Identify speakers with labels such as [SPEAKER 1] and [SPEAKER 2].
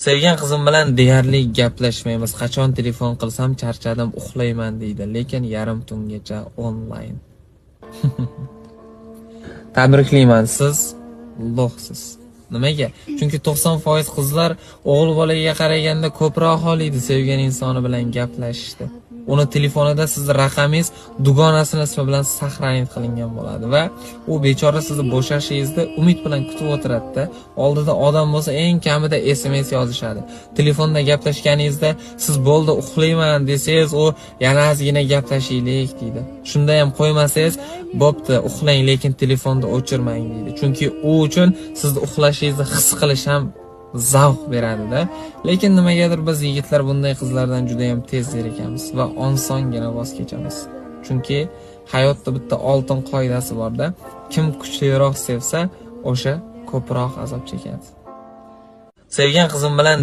[SPEAKER 1] Sevgan qizim bilan deyarli gaplashmaymiz. Qachon telefon qilsam, "Charchadim, uxlayman", deydi, lekin yarim tungacha onlayn. Tabriklayman, siz лох siz. Nimaga? Chunki 90% qizlar o'g'il bolaga qaraganda ko'proq xohlaydi sevgan insoni bilan gaplashishni. Uni telefonida sizni raqamingiz dugonasini ismi bilan сохранить qilingan bo'ladi va u bechora sizni bo'shashingizni umid bilan kutib o'tiradida. Oldida odam bo'lsa, eng kamida SMS yozishadi. Telefonda gaplashganingizda siz "Bo'ldi, uxlayman" desangiz, u "Yana ozgina gaplashaylik" deydi. Shunda ham qo'ymasangiz, "Bo'pti, uxlang, lekin telefonni o'chirmang" deydi. Chunki u uchun sizni uxlashingizni his qilish ham zavq beradida. Lekin nimagadir biz yigitlar bunday qizlardan juda ham tez zerikamiz va osongina voz kechamiz. Chunki hayotda bitta oltin qoidasi borda: kim kuchliroq sevsa, o'sha ko'proq azob chekadi. Sevgan qizim bilan